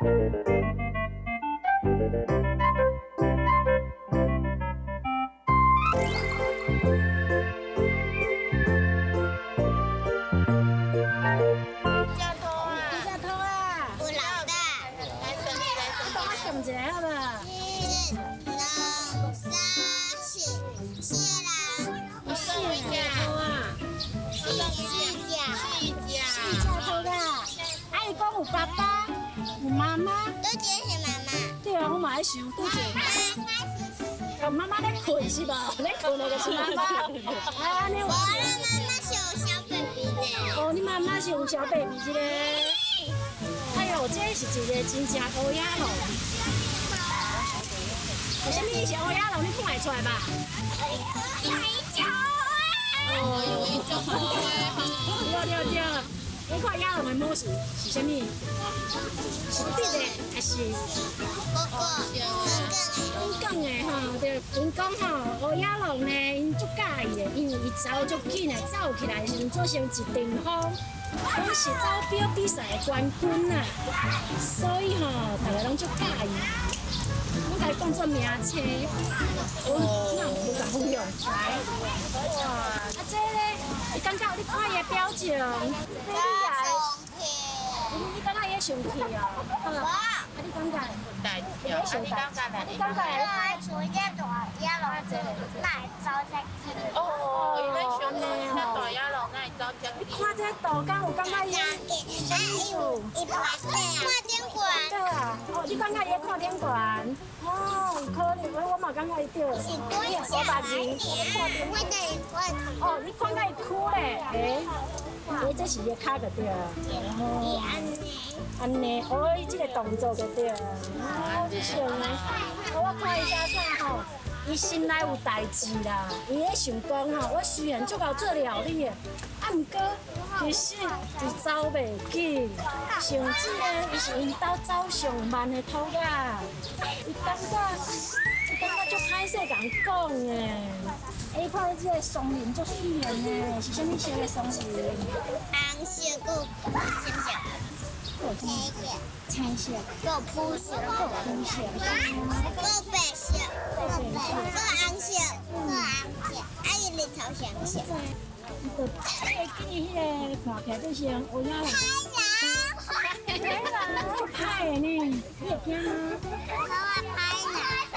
只兔啊？有老大。来算一下，帮我算一下好無？一、兩、三、四，四個人。有四個兔啊。四隻。四隻兔仔。啊，伊講有爸爸，有媽媽。佗一個是媽媽。對啊，我嘛愛想佗一個。哦，媽媽咧睏是無？咧睏的就是媽媽。啊，按呢。無啦，媽媽是有小 baby 的。哦，你媽媽是有小 baby 這個。哎喲，這是一個真正烏鴉龍。為啥物伊是烏鴉龍？你看會出來吧？哦，對對對，你看亞龍的毛是是啥物？是直的還是？捲捲捲的吼，對，𪜶講吼，烏鴉龍呢，𪜶足佮意的，因為伊走足緊的，走起來的時陣做成一陣風，攏是走標比賽的冠軍啊，所以吼，大家攏足佮意，攏共伊當做名車。哦，那有共分享來？哇，啊這咧，你感覺你看伊的表情，你感覺伊咧生氣哦？啊，你感覺？你感覺？你感覺？哦，伊咧想講這大野狼哪會走遮你看這圖，敢有感覺伊？啥意思？對啊，哦，你感覺伊咧看頂懸？哦，有可能，我嘛感覺伊對。你我捌伊，看頂。哦，你看甲伊哭咧，欸，欸，這是伊的跤就對啊。哦，按呢，哦，伊這個動作就對啊。哦，這像的，我看伊遮啥吼，伊心內有代誌啦，伊咧想講吼，我雖然足𠢕做料理的，啊，毋過其實伊走袂緊，甚至呢，伊是𪜶兜走上慢的兔仔，伊感覺足歹勢共人講的。欸，看伊這個雙鱗足媠的呢，是啥物色的雙鱗？紅色閣什麼色？青色。青色。閣膚色。閣膚色。閣白色。閣白。閣紅色。閣紅色。啊，伊日頭啥物色？伊就你會記彼個看起來就像烏鴉龍。歹人。足歹的呢，你會驚嗎？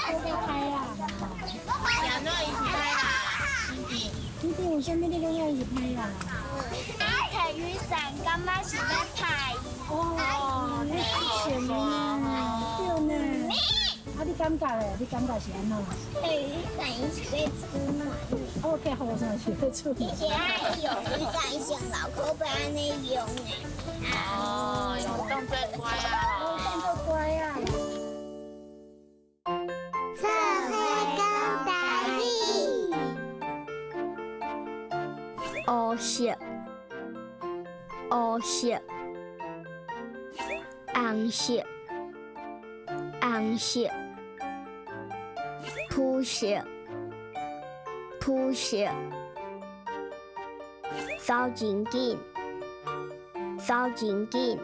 我歹人。我歹啦。安怎伊是歹人？你對為啥物你感覺伊是歹人？提雨傘，感覺是欲拍伊。哦，你想的呢，對呢。啊，你感覺咧？你感覺是按怎？提雨傘伊是欲出門。哦，提雨傘是欲出門。伊是愛用雨傘先留可欲按呢用的。哦，用當作乖啊！哦，當作乖啊。做伙講台語。烏色，烏色，紅色，紅色，膚色，膚色，走真緊，走真緊。